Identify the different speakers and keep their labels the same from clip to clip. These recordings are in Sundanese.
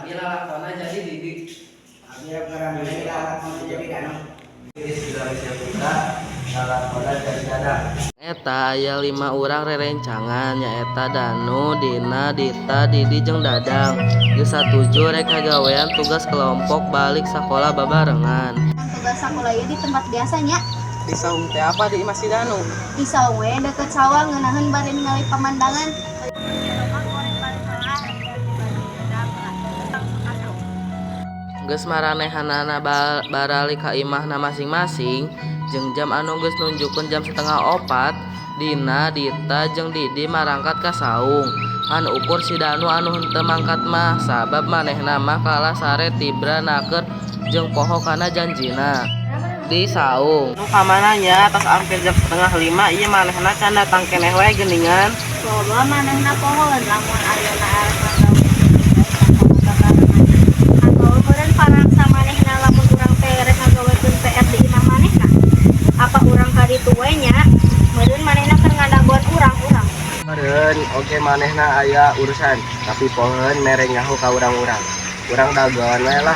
Speaker 1: Abi lalakonna jadi Didi.
Speaker 2: Abi lalakonna jadi Danu.
Speaker 3: Rizky Lawisya Putra lalakonna jadi Dadang.
Speaker 1: Eta aya lima urang rerencangan, nyaeta Danu, Dina, Dita, Didi jeung Dadang. Geus satuju rek ngagawean tugas kelompok balik sakola babarengan.
Speaker 4: Tugas sakola ieu di tempat biasanya.
Speaker 5: Di saung teh apa di imah si Danu?
Speaker 4: Di saung we deket sawah, ngeunaheun bari ningali pemandangan.
Speaker 1: Geus maranehanana baralik ka imahna masing-masing jeung jam anu geus nunjukkeun jam 3.30, Dina, Dita jeung Didi marangkat ka saung. Ngan ukur si Danu anu henteu mangkat mah, sabab manehna mah kalah sare tibra naker jeung poho kana janjina. Di saung.
Speaker 5: Nu kamana nya, tos hampir jam 4.30 ieu manehna can datang keneh we geuningan.
Speaker 4: Loba manehna pohoeun lamun ayeuna arek ngagawe atau meureun parangsa manehna lamun urang teh rek ngagawekeun PR di imah manehna. Apa urang ka ditu we nya? Meureun manehna keur ngadagoan urang-urang.
Speaker 3: Meureun oge manehna aya urusan, tapi pohoeun mere nyaho ka urang-urang. Urang dagoan we lah.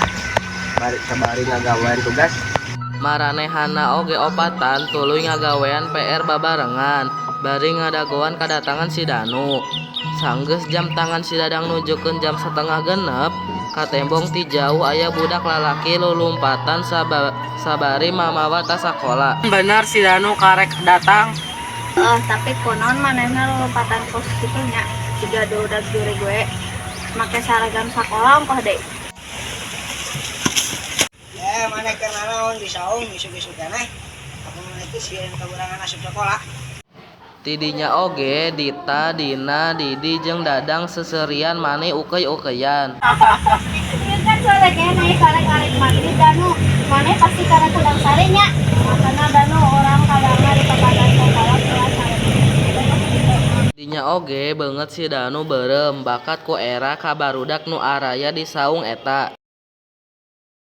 Speaker 3: Bari sabari ngagawean tugas.
Speaker 1: Maranehana oge opatan tuluy ngagawean PR babarengan bari ngadagoan kadatangan si Danu. Sanggeus jam tangan si Dadang nunjukkeun jam 5.30, katembong ti jauh aya budak lalaki lulumpatan sabari mamawa tas sakola.
Speaker 5: Bener si Danu karek datang.
Speaker 4: Eh, tapi kunaon manehna lulumpatan kos kitu nya, jiga dudag jurig we make seragam sakola ongkoh deui.
Speaker 2: Eh, maneh keur nanaon di saung isuk-isuk keneh? Apa maneh teh sieun kaburangan asup sekolah?
Speaker 1: Tidinya oge Dita, Dina, Didi jeung Dadang seuseurian mani ukeuy-ukeuyan.
Speaker 4: Ieu kan sore keneh, karek arek magrib Danu. Maneh pasti karek hudang sare nya. Makana Danu urang kadangna di tempatan sekolah kelas sare.
Speaker 1: Dinya oge beungeut si Danu beureum bakat ku era ka barudak nu araya di saung eta.